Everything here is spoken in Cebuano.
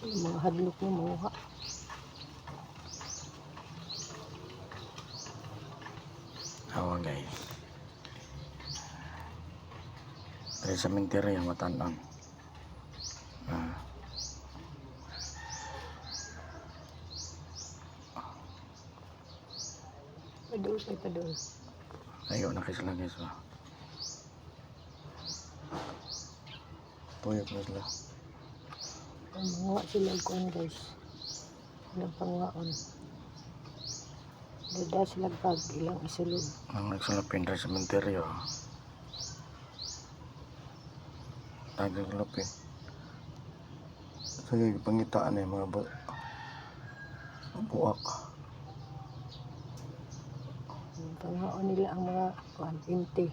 Yung mga hadlok mo manguha. Awa, guys. Dari sa cemetery ang matanan. Ah. Padul kay padul. Ayaw na kayo sila, guys, ba? Tuyok na sila. Ang manguha sila og kuan, guys. Ilang pangwaon. Dada sila bag ilang isulod. Ang nagsulapin dari cemetery, oh. Nagsulapin. Sige, pangitaan eh, mga buak. Ang pangwaon nila ang mga kuan inti.